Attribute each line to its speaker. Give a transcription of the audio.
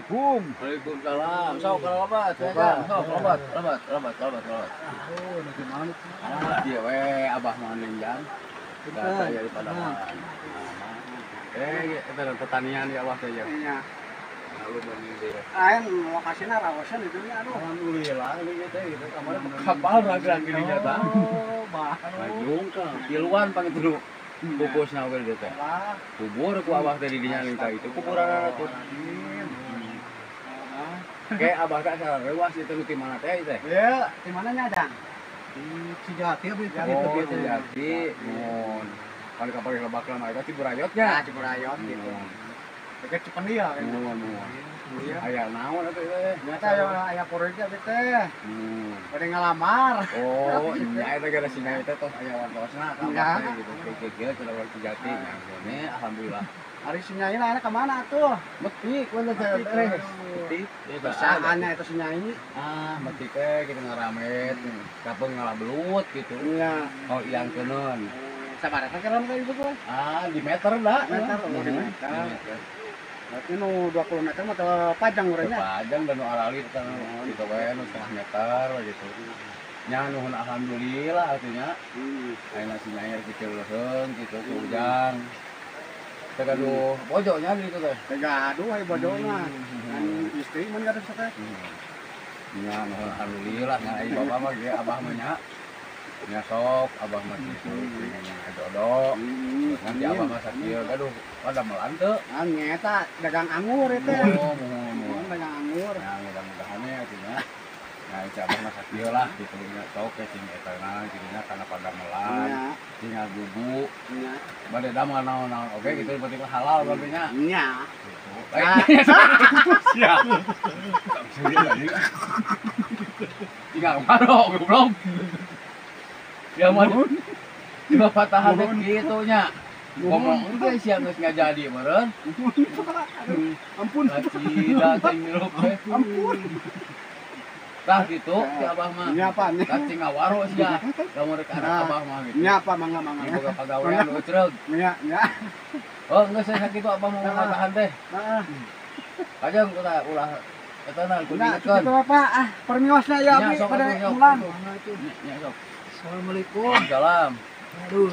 Speaker 1: Assalamualaikum.
Speaker 2: Waalaikumsalam. Sok kalabat, ya. Sok kalabat, kalabat, kalabat, kalabat, kalabat.
Speaker 1: Oh, lagi mana?
Speaker 2: Ah, dia we abah mah ninjang. Saya di Padawan. Eh, eta pertanian ya abah teh ya.
Speaker 1: Iya.
Speaker 2: Lalu bening deh.
Speaker 1: Aing lokasina rawasan itu nya aduh.
Speaker 2: Alhamdulillah ini teh gitu kamari kapal ragrag gini nyata.
Speaker 1: Oh, bah.
Speaker 2: Majung ka tiluan pang itu pupusna we teh. Kubur ku abah teh di dinya nita itu kuburan tuh. Kayak abah teh salah rewas itu nu ti mana teh teh?
Speaker 1: Iya, di mana nya, Jang? Di Cijati abdi.
Speaker 2: Oh, Cijati. Mun. Kali kapal lebak lama eta Ciburayot nya.
Speaker 1: Nah, Ciburayot gitu. Dekat Cipendia kan.
Speaker 2: Mun. Aya naon atuh teh?
Speaker 1: Nyata aya aya proyek abdi teh. Bade ngalamar.
Speaker 2: Oh, nya eta gara si Nyai teh tos aya wantosna ka abah teh gitu. Kieu-kieu cenah urang Cijati. Nya gone alhamdulillah.
Speaker 1: Ari si Nyai lah ka mana atuh?
Speaker 2: Metik we teh beres. Metik.
Speaker 1: Bisaannya itu si Nyai.
Speaker 2: Ah, metik teh gitu ngaramet, kapeung ngalabelut gitu.
Speaker 1: Iya.
Speaker 2: Oh, ilang keuneun.
Speaker 1: Sabaraha kira ka ibu tuh?
Speaker 2: Ah, di meter dah.
Speaker 1: Meter, oh, di meter. Berarti nu 20 meter mah teu pajang urangnya.
Speaker 2: Pajang dan nu aralit kan gitu we nu setengah meter gitu. Nya nuhun alhamdulillah artinya. Ayeuna si Nyai rek leuheung gitu ku ujang. Teu gaduh bojonya di ditu teh.
Speaker 1: Teu gaduh aya bojona. Kan istri mun gaduh teh.
Speaker 2: Nya nuhun alhamdulillah nya ai bapak mah ge abah mah nya. Nya sok abah mah kitu pengen jodoh. Nanti abah mah sakieu gaduh pada melan teu.
Speaker 1: Ah nya dagang anggur eta.
Speaker 2: Oh, muhun
Speaker 1: dagang anggur.
Speaker 2: Nah, mudah-mudahan nya artinya. Nah, itu abah mah sakieu lah kitu nya sok ke cing eta na kitu nya kana padamelan. Cing ngagugu.
Speaker 1: Nya.
Speaker 2: Bade damel naon-naon oke gitu penting halal bade nya.
Speaker 1: Nya.
Speaker 2: Gitu. Siap. Tinggal kemaro goblok. Ya mah di bapak tahan gitu nya. Ngomong engke sia geus ngajadi meureun.
Speaker 1: Ampun.
Speaker 2: Cida teh ngirup we.
Speaker 1: Ampun.
Speaker 2: Tah gitu si abah mah.
Speaker 1: Nya apa nya?
Speaker 2: Tah cing ngawaro sia. Lamun rek anak abah mah gitu.
Speaker 1: Nya apa mangga mangga.
Speaker 2: Boga pagawean nu ucreug.
Speaker 1: Nya nya.
Speaker 2: Oh, geus saya sakitu abah mau ngatahan teh.
Speaker 1: Heeh.
Speaker 2: Kajang ulah ulah eta na kudu
Speaker 1: ingetkeun. Kitu Bapak ah permiosna ya abdi pada mulang.
Speaker 2: Nya sok.
Speaker 3: Assalamualaikum.
Speaker 2: Salam.
Speaker 3: Aduh.